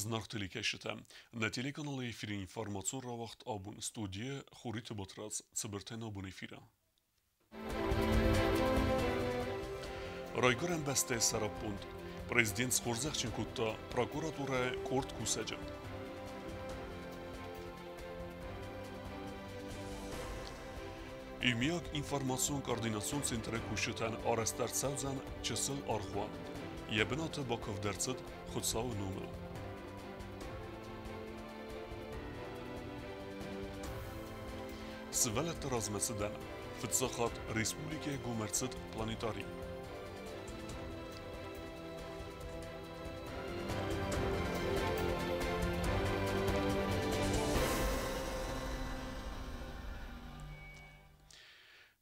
Зынаргъ телекӕсджытӕ, нӕ телеканалы эфиры информацион рауагъд абон студийы Хуриты Батрадз, цыбыртӕй нӕ абон эфиры. Райгуырӕн бӕстӕйы сӕраппонд президент схорзӕхджын кодта прокуратурӕйы къорд кусӕджы. Иумиаг информацион координацион центры кусджытӕн арӕзт ӕрцӕудзӕн чысыл аргъуан. Йӕ бынаты бакуывд ӕрцыд Хуыцауы номыл. Сывӕллӕтты размӕ цыдӕн фыццаг хатт республикӕйы гом ӕрцыд планетарий.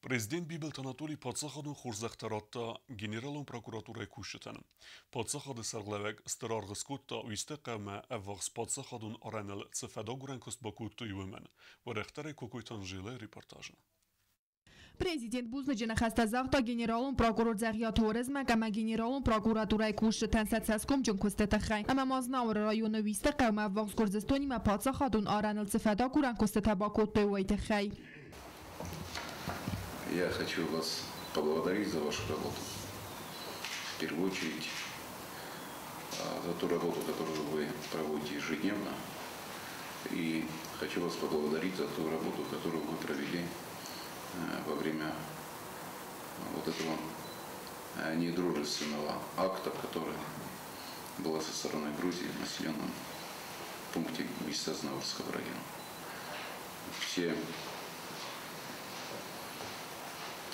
Президент Бибылты Анатолий паддзахадон хорзӕхтӕ радта генералон прокуратурӕйы кусджытӕн. Паддзахады сӕргълӕууӕг стыр аргъ скодта Уисты хъӕумӕ ӕввахс паддзахадон арӕныл цы фӕдагурӕн куыст бакодтой, уымӕн. Уӕрӕхдӕрӕй Кокойты Анжелӕйы репортажы. Президент бузныджы ныхӕстӕ загъта генералон прокурор Дзӕгъиаты Уырызмӕг ӕмӕ генералон прокуратурӕйы кусджытӕн сӕ цӕсгомджын куысты тыххӕй ӕмӕ ма Знауыры районы Уисты хъӕумӕ ӕввахс Гуырдзыстонимӕ паддзахадон арӕныл цы фӕдагурӕн куыстытӕ бакодтой, уый тыххӕй. Я хочу вас поблагодарить за вашу работу. В первую очередь за ту работу, которую вы проводите ежедневно. И хочу вас поблагодарить за ту работу, которую вы провели во время вот этого недружественного акта, который была со стороны Грузии в населенном пункте места Знаурского района. Все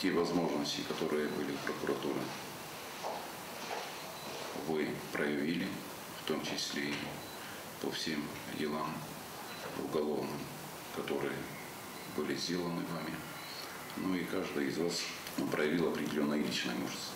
те возможности, которые были у прокуратуры, вы проявили, в том числе и по всем делам уголовным, которые были сделаны вами. Ну и каждый из вас проявил определенное личное мужество.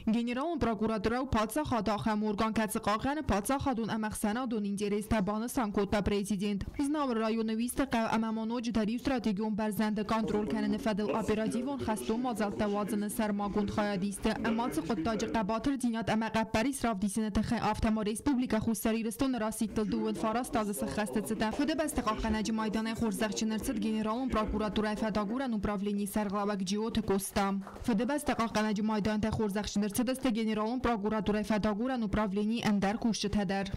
Генералон прокуратурӕ у паддзахады ахӕм орган, кӕцы хъахъхъӕны паддзахадон ӕмӕ ӕхсӕнадон интерестӕ, банысан кодта президент. Знауыры районы Уисты хъӕу ӕмӕ ма ноджыдӕр иу стратегион бӕрзӕнды контроль кӕныны фӕдыл оперативон хӕстон мадзӕлттӕ уадзыны сӕрмагонд хайадисты ӕмӕ ацы хъуыддаджы хъӕбатырдзинад ӕмӕ хъӕппӕрис равдисыны тыххӕй, афтӕ ма Республикӕ Хуссар Ирыстоны расидтыл 29 азы сӕххӕсты цытӕн Фыдыбӕсты хъахъхъӕнӕджы майданӕй хорзӕхджын ӕрцыд Генералон прокуратурӕйы фӕдагурӕн управленийы сӕргълӕууӕг Джиоты Коста. Фыдыбӕстӕ хъахъхъӕнӕджы майдантӕ хорзӕхджын ӕрцыдысты Генералон прокуратурӕйы фӕдагурӕн управленийы ӕндӕр кусджытӕ дӕр.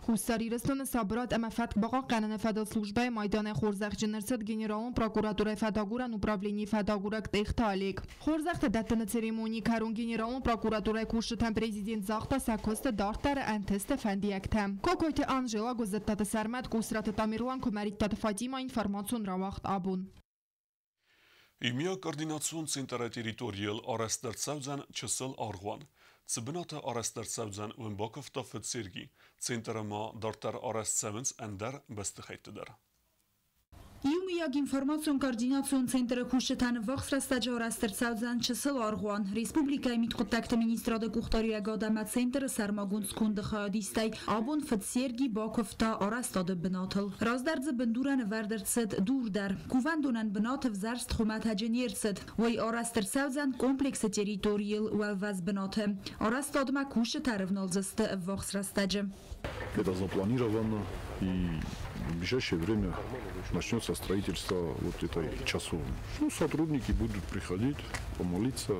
Хуссар Ирыстоны сабырад ӕмӕ фӕтк бахъахъхъӕныны фӕдыл службӕйы майданӕй хорзӕхджын ӕрцыд Генералон прокуратурӕйы фӕдагурӕн управленийы фӕдагурӕг Тъехты Олег. Хорзӕхтӕ дӕттыны церемонийы кӕрон Генералон прокуратурӕйы кусджытӕн президент загъта сӕ куысты дарддӕры ӕнтысты фӕндиӕгтӕ. Кокойты Анжела, Гуыззыттаты Сӕрмӕт, Къусраты Тамерлан, Куымӕридтаты Фатима, информацион рауагъд абон. Иумиаг координацион центры территорийыл арӕзт ӕрцӕудзӕн чысыл аргъуан. Цы бынаты арӕзт ӕрцӕудзӕн, уым бакуывта фыд Сергий. Центры ма дарддӕр арӕзт цӕуынц ӕндӕр бӕстыхӕйтты дӕр. Иумиаг информацион-координацион центры кусджытӕн ӕввахс рӕстӕджы арӕзт ӕрцӕудзӕн чысыл аргъуан. Республикӕйы мидхъуыддӕгты министрады къухдариуӕгад ӕмӕ центры сӕрмагонд сконды хайадистӕй абон фыд Сергий бакуывта арӕзтады бынатыл. Раздӕр дзы бындурӕн ӕвӕрд ӕрцыд дур дӕр. Кувӕндонӕн бынат ӕвзӕрст хуымӕтӕджы не рцыд. Уый арӕзт ӕрцӕудзӕн комплексы территорийыл уӕлвӕз бынаты. Арӕзтадмӕ кусджытӕ ӕрывналдзысты ӕввахс рӕстӕджы. Это запланировано, и в ближайшее время начнется строительство вот этой часовни. Ну, сотрудники будут приходить, помолиться,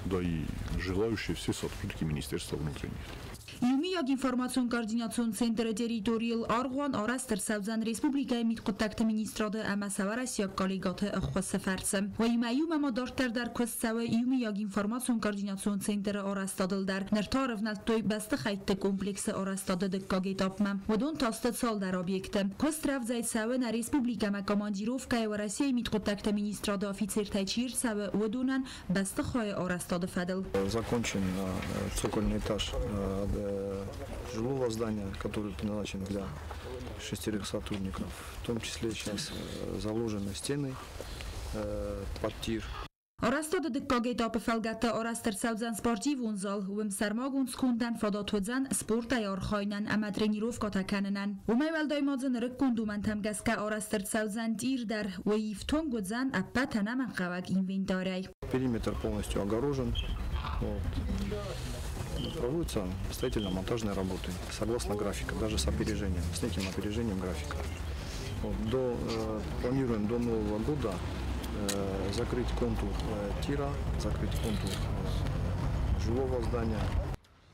да и желающие все сотрудники Министерства внутренних дел. Иумиаг информацион-координацион центры территорийыл аргъуан арӕзт ӕрцӕудзӕн республикӕйы мидхъуыддӕгты министрады ӕмӕ сӕ уӕрӕсейаг коллегӕты ӕххуысы фӕрцы. Уыимӕ иумӕ ма дарддӕр дӕр куыст цӕуы иумиаг информацион-координацион центры арӕзтадыл дӕр. Ныр та ӕрывнӕлдтой бӕстыхӕйтты комплексы арӕзтады дыккаг этапмӕ. Уыдон та сты цалдӕр объекты. Куыст рӕвдзӕй цӕуы нӕ республикӕмӕ командировкӕйы Уӕрӕсейы мидхъуыддӕгты министрады офицертӕй чи ӕрцӕуы, уыдонӕн бӕстыхайы арӕзтады фӕдыл. Закончен цокольный этаж жилого здания, который предназначен для 6 сотрудников. В том числе сейчас заложены стены квартир. Арӕзтады дыккаг этапы фӕлгӕтты арӕзт ӕрцӕудзӕн спортивон зал, уым сӕрмагонд скондӕн фадат уыдзӕн спортӕй архайынӕн ӕмӕ тренировкӕтӕ кӕнынӕн. Уымӕй уӕлдай ма дзы нырыккон домӕнтӕм гӕсгӕ арӕзт ӕрцӕудзӕн тъир дӕр, уый ифтонг уыдзӕн ӕппӕт ӕнӕмӕнгхъӕуӕг инвентарӕй. Периметр полностью огорожен. Вот. Проводятся строительно-монтажные работы согласно графика, даже с опережением, с неким опережением графика. Вот. Планируем до Нового года закрыть контур тира, закрыть контур жилого здания.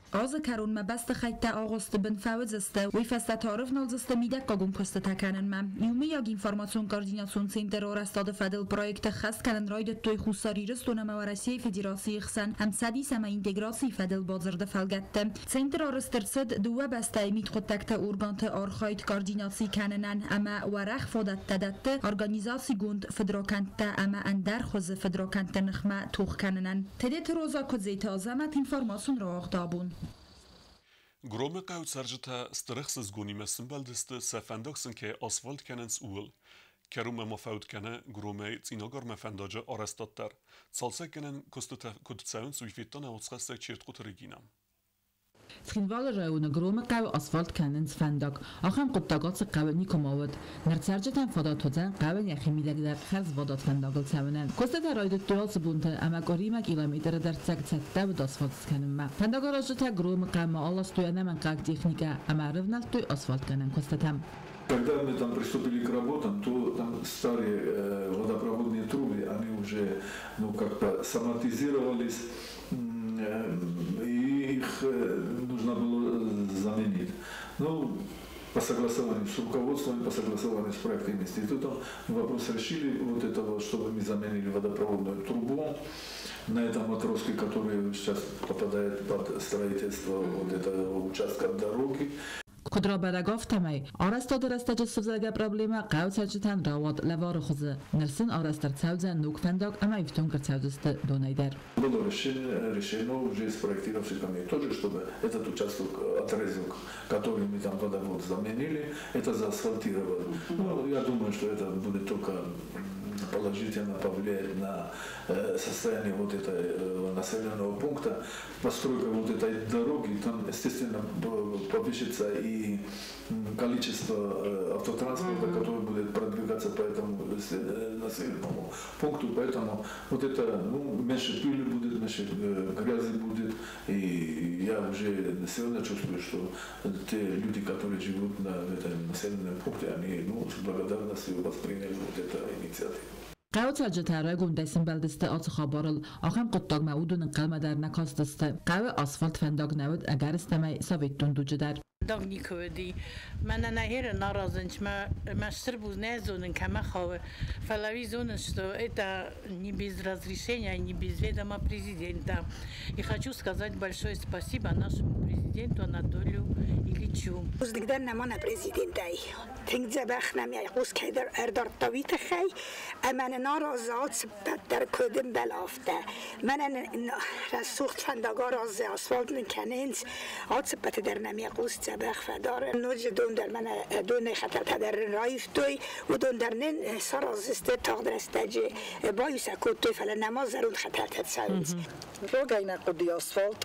Азы кӕронмӕ бӕстыхӕйттӕ агъуысты бын фӕуыдзысты, уый фӕстӕ та ӕрывналдзысты мидӕггагон куыстытӕ кӕнынмӕ. Иумӕйаг информацион-координацион центры арӕзтады фӕдыл проект ӕххӕст кӕнын райдыдтой Хуссар Ирыстон ӕмӕ Уӕрӕсейы Федерацийы хсӕн ӕмцӕдис ӕмӕ интеграцийы фӕдыл бадзырды фӕлгӕтты. Центр арӕзт ӕрцыд дыууӕ бӕстӕйы мидхъуыддӕгты органты архайд координаци кӕнынӕн ӕмӕ уӕрӕх фадӕттӕ дӕтты организацигонд фыдракӕндтӕ ӕмӕ ӕндӕр хуызы фыдракӕндты ныхмӕ тох кӕнынӕн. Тедеты Роза, Куыдзеты Азӕмӕт, информацион рауагъд «Абон». Громы хъӕуы цӕрджытӕ стыр ӕхсызгонимӕ сымбӕлдысты, сӕ фӕндаг сын кӕй асфальт кӕнынц, ууыл. Кӕронмӕ ма фӕуд кӕны Громӕй Цъинагармӕ фӕндаджы арӕзтад дӕр. Цалцӕггӕнӕн куыстытӕ куыд цӕуынц, уый федта нӕ уацхӕссӕг Чертхъуты Регинӕ. Цхинвалы районы Громы хъӕуы асфальт кӕнынц фӕндаг. Ахӕм хъуыддаг ацы хъӕуы никуыма уыд. Ныр цӕрджытӕн фадат уыдзӕн хъӕуӕн йӕхи мидӕг дӕр хӕрзвадат фӕндагыл цӕуынӕн. Куыстытӕ райдыдтой ацы бонты ӕмӕ къуыримӕ километры дӕрддзӕг цӕттӕ уыд асфальт скӕнынмӕ. Фӕндагаразджытӕ Громы хъӕумӕ аластой ӕнӕмӕнгхъӕуӕг техникӕ ӕмӕ ӕрывнӕлдтой асфальтгӕнӕн куыстытӕм. Когда мы там приступили к работам, то там старые водопроводные трубы, они уже, ну, как-то самортизировались, и их нужно было заменить. Ну, по согласованию с руководством, по согласованию с проектным институтом вопрос решили, вот этого, чтобы мы заменили водопроводную трубу на этом отростке, который сейчас попадает под строительство вот этого участка дороги. Куыд рабӕрӕг, афтӕмӕй арӕзтады рӕстӕджы сывзӕргӕ проблемӕ хъӕуы цӕрджытӕн рауад лӕвары хуызы. Ныр сын арӕзт ӕрцӕудзӕн ног фӕндаг ӕмӕ ифтонг ӕрцӕудзысты донӕй дӕр. Было решено уже с проектировщиками тоже, чтобы этот участок, отрезок, который мы там водовод заменили, это заасфальтировали. Ну, я думаю, что это будет только положительно повлияет на состояние вот этого населенного пункта. Постройка вот этой дороги, там, естественно, повысится и количество автотранспорта, который будет продвигаться по этому населенному пункту. Поэтому вот это, ну, меньше пыли будет, меньше грязи будет. И я уже сегодня чувствую, что те люди, которые живут на этом населенном пункте, они, ну, с благодарностью восприняли вот эту инициативу. Хъӕуы цӕрджытӕ райгондӕй сымбӕлдысты ацы хабарыл. Ахӕм хъуыддагмӕ уыдон ӕнхъӕлмӕ дӕр нӕ кастысты. Хъӕуы асфальт фӕндаг нӕ уыд, ӕгӕрыстӕмӕй советон дуджы дӕр. Фӕндаг никуы уыди. Мӕнӕ нӕ херы наразынч, мӕ стыр буз нӕ зонын, кӕмӕ хауы. Фӕлӕ уый зонын, что это не без разрешения, не без ведома президента. И хочу сказать большое спасибо нашему президенту Анатолию Ильичу. Бузныг дӕн нӕ мӕнӕ президентӕй. Тынг дзӕбӕх нӕм йӕ хъус кӕй ӕрдардта, уый тыххӕй. Ӕмӕ нын аразы ацыппӕт дӕр куыд ӕмбӕлы, афтӕ. Мӕнӕ рӕсугъд фӕндаг аразы, асфальт нын кӕнынц, ацыппӕты дӕр нӕм йӕ хъус дзӕбӕх фӕдары. Ноджы дон дӕр мӕнӕ доны хӕтӕлтӕ дӕр раивтой, уыдон дӕр нын сараздзысты тагъд рӕстӕджы. Баиу сӕ кодтой, фӕлӕ нӕма зӕронд хӕтӕлтӕ цӕуынц. Рогӕй нӕ хъуыди асфальт,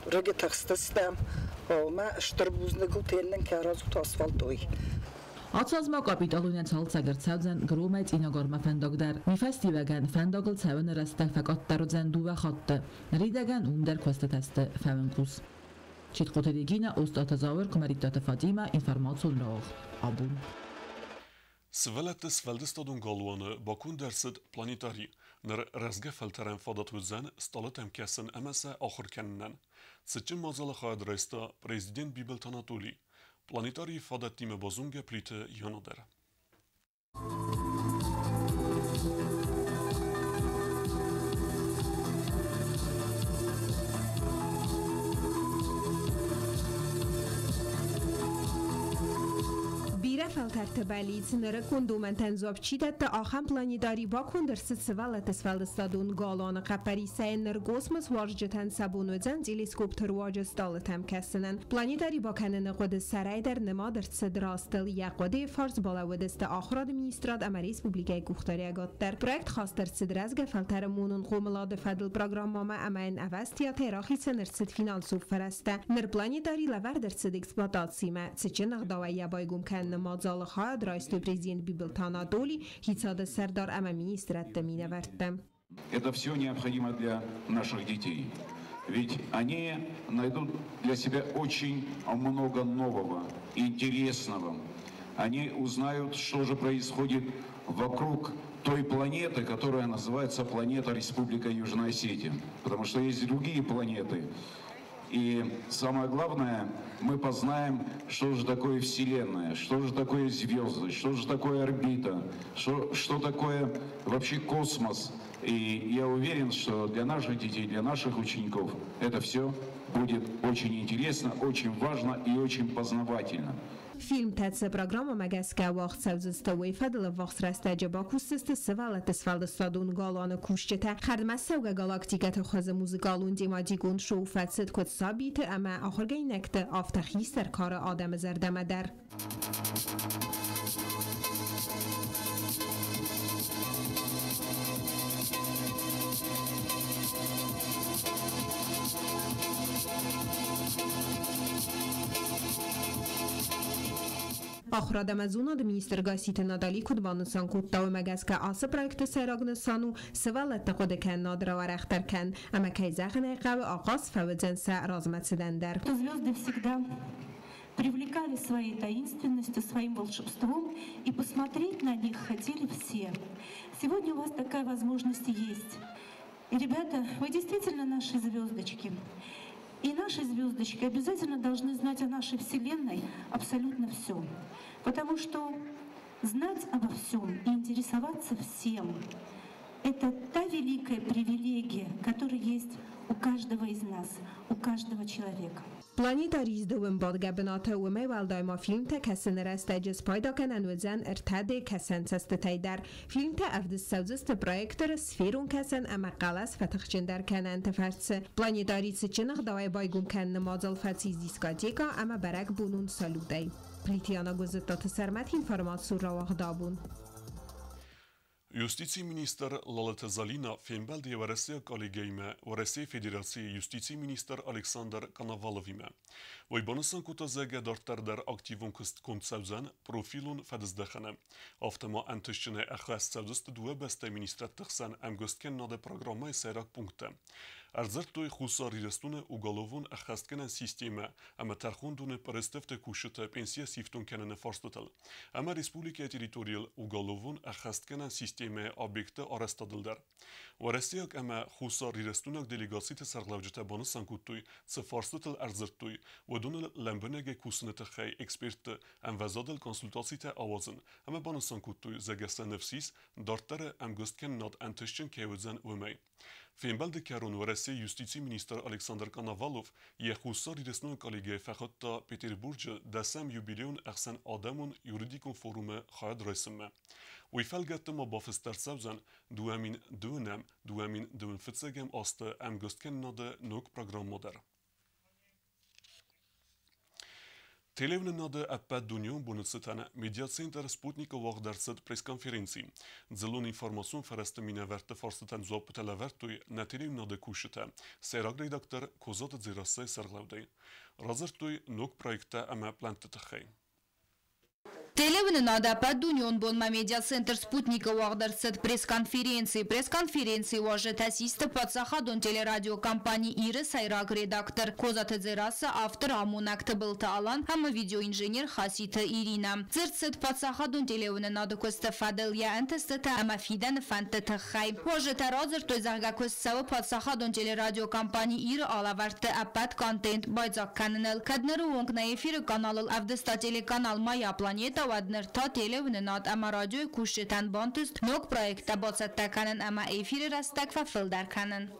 рыгы тыхстыстӕм, ӕмӕ стыр бузныг ут, нын кӕй аразут асфальт, уый. Ацы аз ма капиталонӕй цалцӕг ӕрцӕудзӕн Громӕй Цъинагармӕ фӕндаг дӕр. Уый фӕстиуӕгӕн фӕндагыл цӕуыны рӕстӕг фӕкъаддӕр уыдзӕн дыууӕ хатты. Ныридӕгӕн уым дӕр куыстытӕ сты фӕуынхъус. Читхъоты Регина, Остъаты Зауыр, Куымӕридтаты Фатимӕ, информацион рауагъд «Абон». Сывӕллӕтты сфӕлдыстадон галуаны баконд ӕрцыд планетари. Ныр рӕзгӕ фӕлтӕрӕн фадат уыдзӕн стъалытӕм кӕсын ӕмӕ сӕ ахуыр кӕнынӕн. Цытджын мадзалы хайад райста президент Бибылты Анатолий. Планетарийы фадӕттимӕ базонгӕ Плиты Яна дӕр. Бирӕ фӕлтӕрты бӕллиц, нырыккон домӕнтӕн дзуапп чи дӕтты, ахӕм планетарий баконд ӕрцыд сывӕллӕтты сфӕлдыстадон галуаны хъӕппӕрисӕй. Ныр космос уарзджытӕн сӕ бон уыдзӕн телескопты руаджы стъалытӕм кӕсынӕн. Планетарий бакӕныны хъуыды сӕрӕй дӕр нымад ӕрцыд растыл. Йӕ хъуыдыйы фарс балӕууыдысты ахуырады министрад ӕмӕ республикӕйы къухдариӕгад дӕр. Проект хаст ӕрцыд рӕзгӕ фӕлтӕры монон хъомылады фӕдыл программӕмӕ ӕмӕ йын ӕвӕстиатӕй рахицӕн ӕрцыд финансон фӕрӕзтӕ. Ныр планетарий лӕвӕрд ӕрцыд эксплуатацимӕ. Цытджын ӕгъдауӕй йӕ байгом кӕныны мадзалы хайад райстой президент Бибылты Анатолий, хицауады сӕрдар ӕмӕ министрӕдты минӕвӕрттӕ. Это все необходимо для наших детей. Ведь они найдут для себя очень много нового, интересного. Они узнают, что же происходит вокруг той планеты, которая называется планета Республика Южная Осетия. Потому что есть другие планеты. И самое главное, мы познаем, что же такое Вселенная, что же такое звезды, что же такое орбита, что такое вообще космос. И я уверен, что для наших детей, для наших учеников это все будет очень интересно, очень важно и очень познавательно. Фильмтӕ цы программӕмӕ гӕсгӕ уагъд цӕудзысты, уый фӕдыл ӕввахс рӕстӕджы бакусдзысты сывӕллӕтты сфӕлдыстадон галуаны кусджытӕ. Хӕрдмӕцӕугӕ галактикӕты хуызы музыкалон тематикон шоу фӕцыд куыд сабиты ӕмӕ ахуыргӕнинӕгты, афтӕ хистӕр кары адӕмы зӕрдӕмӕ дӕр. Ахуырад ӕмӕ зонады министр Гасситы Натали куыд банысан кодта, уымӕ гӕсгӕ ацы проекты сӕйраг нысан у сывӕллӕтты хъуыдыкӕнынад рауӕрӕхдӕр кӕнын ӕмӕ, кӕй зӕгъын ӕй хъӕуы, ахъаз фӕуыдзӕн сӕ размӕцыдӕн дӕр. Звезды всегда привлекали своей таинственностью, своим волшебством, и посмотреть на них хотели все. Сегодня у вас такая возможность есть. И, ребята, вы действительно наши звездочки. И наши звездочки обязательно должны знать о нашей Вселенной абсолютно все. Потому что знать обо всем и интересоваться всем – это та великая привилегия, которая есть у каждого из нас, у каждого человека. Планетарий дыууын бадгӕ бынаты, уымӕй уӕлдай ма фильмтӕ кӕсыны рӕстӕджы спайда кӕнӕн уыдзӕн ӕртӕ-Д кӕсӕнцӕстытӕй дӕр. Фильмтӕ ӕвдыст цӕудзысты проекторы, сферон кӕсӕн ӕмӕ хъӕлӕс фӕтыхджындӕр кӕнӕнты фӕрцы. Планетарий цытджын ӕгъдауӕй байгом кӕныны мадзал фӕцис дискотекӕ ӕмӕ бӕрӕгбонон салютӕй. Плитиана Гуызыттаты Сӕрмӕт, информацион рауагъдабон. Юстицийы министр Лалыты Залина фембӕлд йӕ уӕрӕсейаг коллегӕимӕ Уӕрӕсейы Федерацийы юстицийы министр Александр Коноваловимӕ. Уый банысан кодта, зӕгъгӕ, дарддӕр дӕр активон куыст конд цӕудзӕн профилон фӕдыздӕхӕны. Афтӕ ма ӕнтыстджынӕй ӕххӕст цӕудзысты дыууӕ бӕстӕйы министрадты хсӕн ӕмгуысткӕнынады программӕйы сӕйраг пункттӕ. Ӕрдзырдтой Хуссар Ирыстоны уголовон ӕххӕстгӕнӕн системӕ ӕмӕ тӕрхондоны пъырыстыфты кусджыты пенсийӕ сифтонг кӕныны фарстытыл ӕмӕ республикӕйы территорийыл уголовон ӕххӕстгӕнӕн системӕйы объектты арӕзтадыл дӕр. Уӕрӕсейаг ӕмӕ хуссарирыстойнаг делегациты сӕргълӕуджытӕ банысан кодтой, цы фарстытыл ӕрдзырдтой, уыдоныл лӕмбынӕгӕй кусыны тыххӕй экспертты ӕмвӕзадыл консультацитӕ ауадзын ӕмӕ банысан кодтой, зӕгъгӕ сӕ ныфс ис, дарддӕры ӕмгуысткӕнынад ӕнтыстджын кӕй уыдзӕн, уымӕй. Фембӕлды кӕрон Уӕрӕсейы юстицийы министр Александр Коновалов йӕ Хуссар Ирыстоны коллегӕйы фӕхуыдта Петербурджы дӕсӕм юбилейон ӕхсӕнадӕмон юридикон форумы хайад райсынмӕ. Уый фӕлгӕтты ма бафыст ӕрцӕудзӕн 2002-ӕм, 2021-ӕм азты ӕмгуысткӕнынады ног программӕ дӕр. Телеуынынады ӕппӕтдунеон боны цытӕн медиацентр «Спутник»-ы уагъд ӕрцыд пресс-конференци. Дзыллон информацион фӕрӕзты минӕвӕртты фарстытӕн дзуаппытӕ лӕвӕрдтой нӕ телеуынынады кусджытӕ, сӕйраг редактор Козаты Дзерассӕйы сӕргълӕудӕй. Радзырдтой ног проекттӕ ӕмӕ плӕнтты тыххӕй. Телеуынынад ӕппӕтдунеон бонмӕ медиацентр «Спутник»-ы уагъд ӕрцыд пресс-конференци. Пресс-конференцийы уазджытӕ систы паддзахадон телерадиокомпани «Ир»-ы сӕйраг редактор Козаты Дзерассӕ, автор амонӕг Тыбылты Алан ӕмӕ видеоинженер Хаситы Иринӕ. Дзырд цыд паддзахадон телеуынынады куысты фӕдыл йӕ ӕнтыстытӕ ӕмӕ фидӕны фӕндты тыххӕй. Уазджытӕ радзырдтой, зӕгъгӕ, куыст цӕуы паддзахадон телерадиокомпани «Ир»-ы алӕвӕрдты ӕппӕт контент байдзаг кӕныныл. Кӕд ныры онг нӕ эфиры каналыл ӕвдыста телеканал «Моя планета», уӕд ныр та телеуынынад ӕмӕ радиойы кусджытӕн бантыст ног проекттӕ бацӕттӕ кӕнын ӕмӕ эфиры рӕстӕг фӕфылдӕр кӕнын.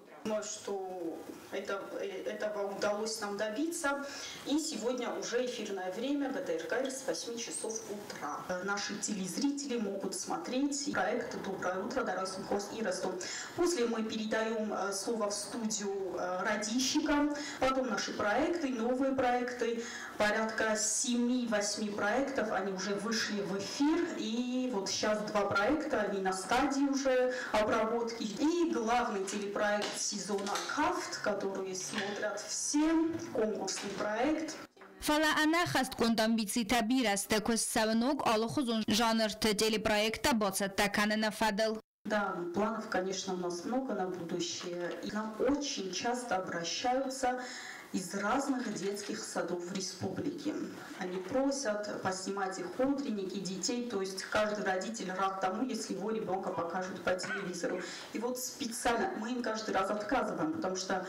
Что этого удалось нам добиться. И сегодня уже эфирное время ГТРК с 8 часов утра. Наши телезрители могут смотреть проект «Доброе утро, Дарасун Хорс и Ростов». После мы передаем слово в студию радищикам, потом наши проекты, новые проекты. Порядка 7-8 проектов, они уже вышли в эфир. И вот сейчас 2 проекта, они на стадии уже обработки. И главный телепроект сезона «Кафт», который смотрят все, конкурсный проект. Фӕлӕ ӕнӕххӕстгонд амбицитӕ бирӕ сты, куыст цӕуы ног алыхуызон жанрты телепроекттӕ бацӕттӕ кӕныны фӕдыл. Да, планов, конечно, у нас много на будущее. И к нам очень часто обращаются из разных детских садов в республике. Они просят поснимать их утренники, детей, то есть каждый родитель рад тому, если его ребенка покажут по телевизору. И вот специально мы им каждый раз отказываем, потому что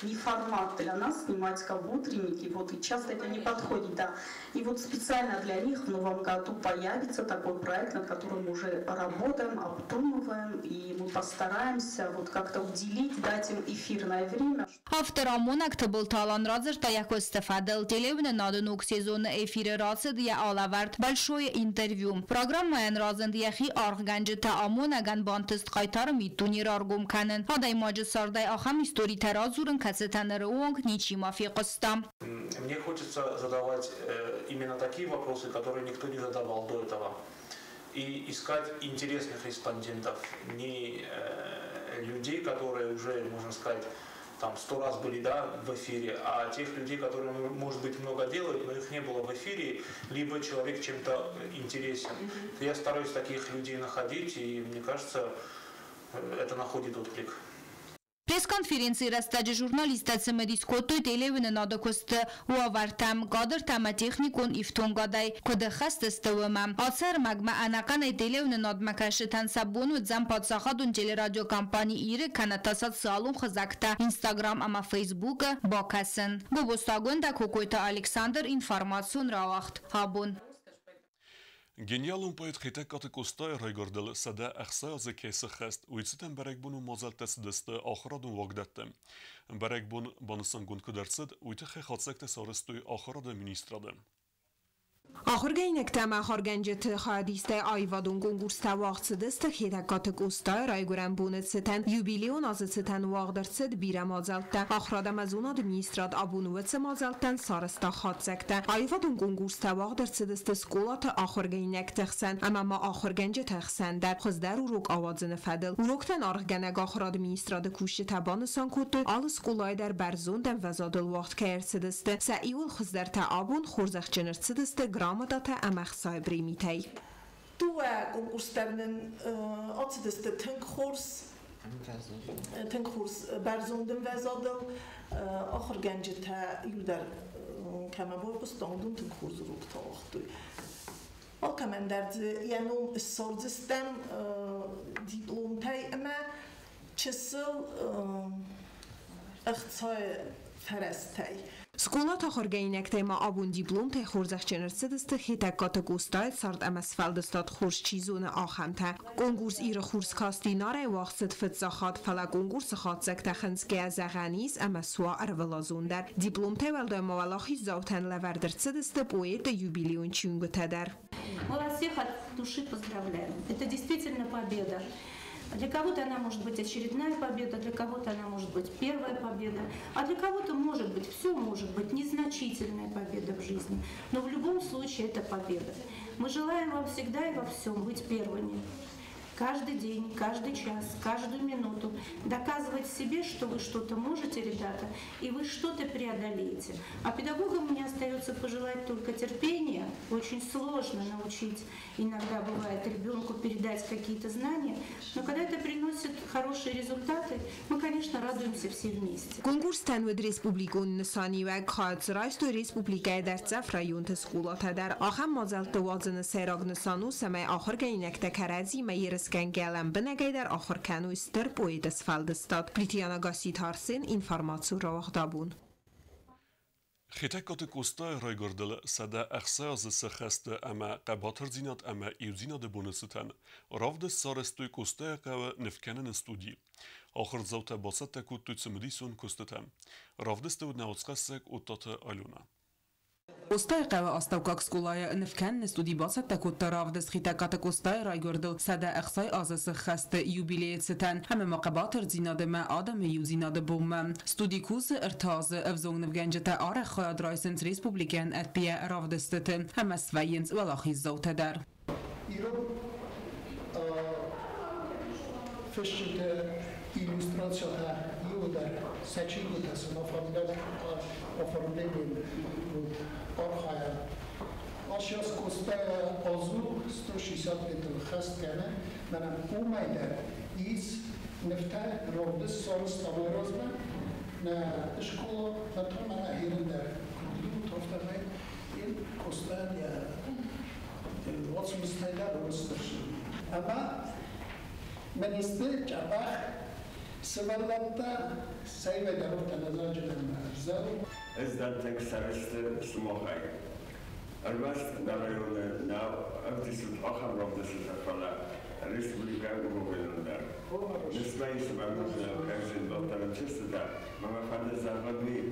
не формат для нас снимать как утренники, вот, и часто это не подходит, да. И вот специально для них в новом году появится такой проект, над которым мы уже работаем, обдумываем, и мы постараемся вот как-то уделить, дать им эфирное время. Афтӕ амонӕг Тыбылты Алан радзырдта йӕ куысты фӕдыл. Телеуынынады ног сезоны эфиры рацыд йӕ алӕвӕрд «Большое интервью». Программӕйӕн разынд йӕхи аргъгӕнджытӕ, амонӕгӕн бантыст хъайтары миддуне раргом кӕнын. Адӕймаджы цардӕй ахӕм историтӕ радзурын, кӕцытӕ ныры онг ничима фехъуыста. Мне хочется задавать именно такие вопросы, которые никто не задавал до этого. И искать интересных респондентов, не людей, которые уже, можно сказать, там 100 раз были, да, в эфире, а тех людей, которые, может быть, много делают, но их не было в эфире, либо человек чем-то интересен. Я стараюсь таких людей находить, и мне кажется, это находит отклик. Пресс-конференцийы рӕстӕджы журналисттӕ цымыдис кодтой телеуынынады куысты уавӕртӕм, кадртӕ ӕмӕ техникон ифтонгадӕй куыд ӕххӕст сты, уымӕ. Ацы ӕрмӕгмӕ ӕнӕхъӕнӕй телеуынынадмӕ кӕсджытӕн сӕ бон уыдзӕн паддзахадон телерадиокомпани Ир-ы кӕнӕ та социалон хызӕгтӕ Инстаграм ӕмӕ Фейсбукы бакӕсын. Гобозты Агуындӕ, Кокойты Александр, информацион рауагъд «Абон». Гениалон поэт Хетӕгкаты Къостайы райгуырдыл 160 азы кӕй сӕххӕст, уый цытӕн бӕрӕгбонон мадзӕлттӕ цыдысты ахуырадон уагдӕтты. Бӕрӕгбон банысангонд куыд ӕрцыд, уый тыххӕй хатдзӕгтӕ сарӕзтой ахуырады министрады. Ахуыргӕнинӕгтӕ ӕмӕ ахуыргӕнджыты хайадистӕй аивадон конкурстӕ уагъд цыдысты Хетӕгкаты Къостайы райгуырӕн боны цытӕн. Юбилейон азы цытӕн уагъд ӕрцыд бирӕ мадзӕлттӕ. Ахуырад ӕмӕ зонады министрад абон уыцы мадзӕлттӕн сарӕзта хатдзӕгтӕ. Аивадон конкурстӕ уагъд ӕрцыдысты скъолаты ахуыргӕнинӕгты хсӕн ӕмӕ ма ахуыргӕнджыты хсӕн дӕр хуыздӕр урок ауадзыны фӕдыл. Уроктӕн аргъгӕнӕг ахуырады министрады кусджытӕ банысан кодтой, алы скъолайы дӕр бӕрзонд ӕмвӕзадыл уагъд кӕй ӕрцыдысты, сӕ иуыл хуыздӕртӕ абон хорзӕхджын ӕрцыдысты грамотатӕ ӕмӕ ӕхцайы премитӕй. Дыууӕ конкурс дӕр нын ацыдысты тынг хорз, тынг хорз бӕрзонд ӕмвӕзадыл. Ахуыргӕнджытӕ иу дӕр кӕмӕ байхъуыстам, уыдон тынг хорз уроктӕ уагътой. Алкӕмӕн дӕр дзы йӕ ном ссардзыстӕм дипломтӕй ӕмӕ чысыл ӕхцайы фӕрӕзтӕй. Скъолаты ахуыргӕнинӕгтӕй ма абон дипломтӕй хорзӕхджын ӕрцыдысты Хетӕгкаты Къостайы цард ӕмӕ сфӕлдыстад хорз чи зоны, ахӕмтӕ. Конкурс Иры хурскаст-и Нарӕй уагъд цыд фыццаг хатт, фӕлӕ конкурсы хатдзӕгтӕ хынцгӕйӕ зӕгъӕн ис, ӕмӕ суа ӕрвылазон дӕр. Дипломтӕй уӕлдай ма уӕлахиздзаутӕн лӕвӕрд ӕрцыдысты поэты юбилейон чингуытӕ дӕр. Мы вас всех от души поздравляем. Это действительно победа. Для кого-то она может быть очередная победа, для кого-то она может быть первая победа, а для кого-то может быть, все может быть, незначительная победа в жизни. Но в любом случае это победа. Мы желаем вам всегда и во всем быть первыми. Каждый день, каждый час, каждую минуту доказывать себе, что вы что-то можете, ребята, и вы что-то преодолеете. А педагогам мне остается пожелать только терпения. Очень сложно научить, иногда бывает, ребенку передать какие-то знания, но когда это приносит хорошие результаты, мы, конечно, радуемся все вместе. Конкурстӕн уыд республикон нысаниуӕг, хайад дзы райстой республикӕйы дӕрддзӕф районты скъолатӕ дӕр. Ахӕм мадзӕлтты уадзыны сӕйраг нысан у, цӕмӕй ахуыргӕнинӕгтӕ кӕрӕдзимӕ ерысгӕнгӕ лӕмбынӕгӕй дӕр ахуыр кӕной стыр поэты сфӕлдыстад. Плитиана Гасситы Арсен, информацион рауагъд «Абон». Хетӕгкаты Къостайы райгуырдыл 160 азы сӕххӕсты ӕмӕ хъӕбатырдзинад ӕмӕ иудзинады боны цытӕн равдыст сарӕзтой Къостайыхъӕуы нывкӕныны студи. Ахуырдзаутӕ бацӕттӕ кодтой цымыдисон куыстытӕ. Равдысты уыд нӕ уацхӕссӕг Оттаты Алёнӕ. Къостайыхъӕуы астӕуккаг скъолайы нывкӕныны студи бацӕттӕ кодта равдыст Хетӕгкаты Къостайы райгуырдыл 160 азы сӕххӕсты юбилейы цытӕн ӕмӕ ма хъӕбатырдзинады ӕмӕ адӕмы иудзинады бонмӕ. Студи кусы ӕртӕ азы. Ӕвзонг нывгӕнджытӕ арӕх хайад райсынц республикӕйӕн ӕддейӕ равдыстыты ӕмӕ свӕййынц уӕлахиздзаутӕ дӕр. Ирон фысджыты иллюстрациятӕ иуылдӕр сӕ чингуытӕ сын оформлением архайӕм. Ащас Къостайы азу 160 лет хӕст кӕны, мӕнӕн уымӕй дӕр Ис нывтӕ равдыст сарӕзтам айразмӕ нӕ скъола, нӕ та мӕнӕ херын дӕр куыд уыд, афтӕмӕй йын Къостайӕн йӕ уацмыстӕй дӕр растдӕр Ӕмӕ министр Чабах сывӕллӕттӕ сӕйрагдӕр ӕнӕзаджы ӕмӕ Ӕз дӕн тынг сӕрыстыр сымахӕй. Ӕрмӕст нӕ районы нӕ ӕвдисут ахӕм равдыстытӕ, фӕлӕ республикӕйы уровеныл дӕр. Ныфс мӕ ис, ӕмӕ кӕрдзын чызджытӕ, мӕ мӕ фӕнды зӕгъын уый,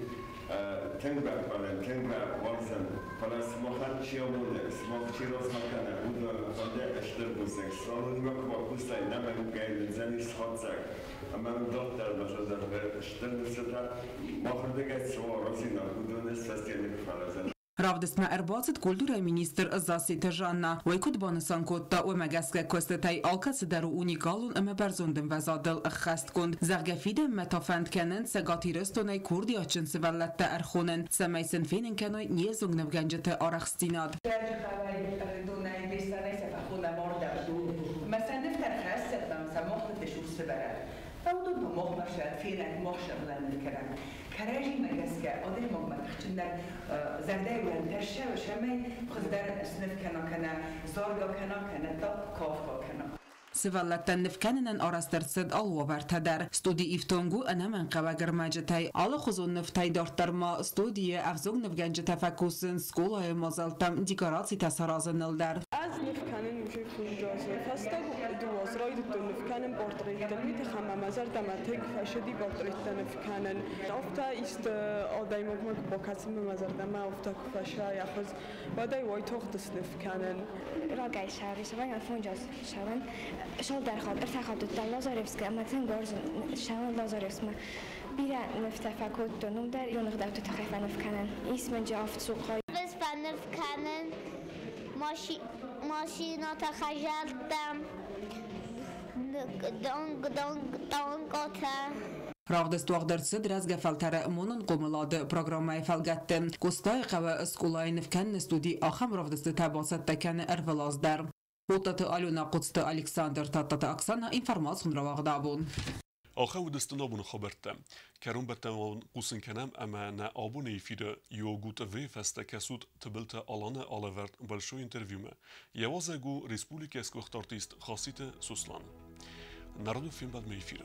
тынг баппӕлын, тынг уарзын, фӕлӕ сымахӕн чи амоны, сымах чи размӕ кӕны, уыдон мӕ фӕнды стыр бузныг. Сывӕллонимӕ куы бакусай, нӕмӕнгӕй уыдзӕнис хатдзӕг. Ӕмӕ мын дарддӕр мӕ зӕрдӕ стыр ныфсытӕ махырдыгӕй цы уа аразинаг, уыдон ӕз фӕстейӕ никуы фӕразын. Равдыстмӕ ӕрбацыд культурӕйы министр Зассеты Жанна. Уый куыд банысан кодта, уымӕ гӕсгӕ куыстытӕй алкӕцыдӕр у уникалон ӕмӕ бӕрзонд ӕмвӕзадыл ӕххӕстгонд. Зӕгъгӕ, фидӕнмӕ та фӕнд кӕнынц Цӕгат Ирыстонӕй курдиатджын сывӕллӕттӕ ӕрхонын, цӕмӕй сын фенын кӕной не взонг нывгӕнджыты арӕхстдзинад. Донӕй Беслӕнӕй сӕ фӕхонӕм ардӕм. Мӕ сӕ нывтӕ рхӕссӕм, сӕ мохты сусыбӕрӕг. Фӕуыдон мохмӕ фенӕг мохсӕвлӕн кӕнӕм. Кӕрӕдзимӕ гӕсгӕ адӕймагмӕ тыхджындӕр зӕрдӕйы уӕлтӕссӕ сӕмӕй хуыздӕр сныв кӕна кӕнӕ заргӕ кӕна кӕнӕ та кафгӕ кӕна. Сывӕллӕттӕн ныв кӕнынӕн арӕзт ӕрцыд алы уавӕртӕ дӕр. Студи ифтонг у ӕнӕмӕнгхъӕуӕг ӕрмӕджытӕй. Алыхуызон нывтӕй дарддӕр ма студийы ӕвзонг нывгӕнджытӕ фӕкусынц скъолайы мадзӕлттӕм декорацитӕ саразыныл дӕр. Ӕз ныв кӕнын уже 5 азы. Фӕстаг 2 азы райдыдтон ныв кӕнын портреттӕ. Уый тыххӕй мӕ зӕрдӕмӕ тынг фӕцыди портреттӕ ныв кӕнын. Афтӕ исты адӕймагмӕ куы бакӕсын, мӕ зӕрдӕмӕ афтӕ куы фӕцӕуа йӕ хуыз, уӕд ӕй уайтагъд сныв кӕнын. Рагӕй сӕрисавӕн 5 аз сӕуӕн. Цалдӕр хатт, ӕртӕ хатт уыдтӕн Лазаревскы ӕмӕ тынг уарзын ссӕуын Лазаревскмӕ. Бирӕ нывтӕ фӕкодтон, уым дӕр ирон ӕгъдӕутты тыххӕй фӕныв кӕнын. Ис мын авд цухъхъайы. Ӕз фӕныв кӕнын машинӕтӕ, хӕдзӕрттӕ, донг-донг-донг-тӕ. Равдыст уагъд ӕрцыд рӕзгӕ фӕлтӕры монон хъомылады программӕйы фӕлгӕтты. Къостайыхъӕуы скъолайы нывкӕныны студи ахӕм равдыстытӕ бацӕттӕ кӕны ӕрвылаз дӕр. Хъодтаты Алена, Хъоцты Александр, Тадтаты Оксана, информацион рауагъд «Абон». Ахӕм уыдысты абоны хабӕрттӕ. Кӕронбӕттӕн хъусын кӕнӕм, ӕмӕ нӕ абоны эфиры ЮОГУ-ТВ фӕстӕ кӕсут Тыбылты Аланы алӕвӕрд «Большой интервью»-мӕ. Йӕ уазӕг у республикӕйы сгуыхт артист Хаситы Сослан. Народон фембӕлдмӕ эфиры.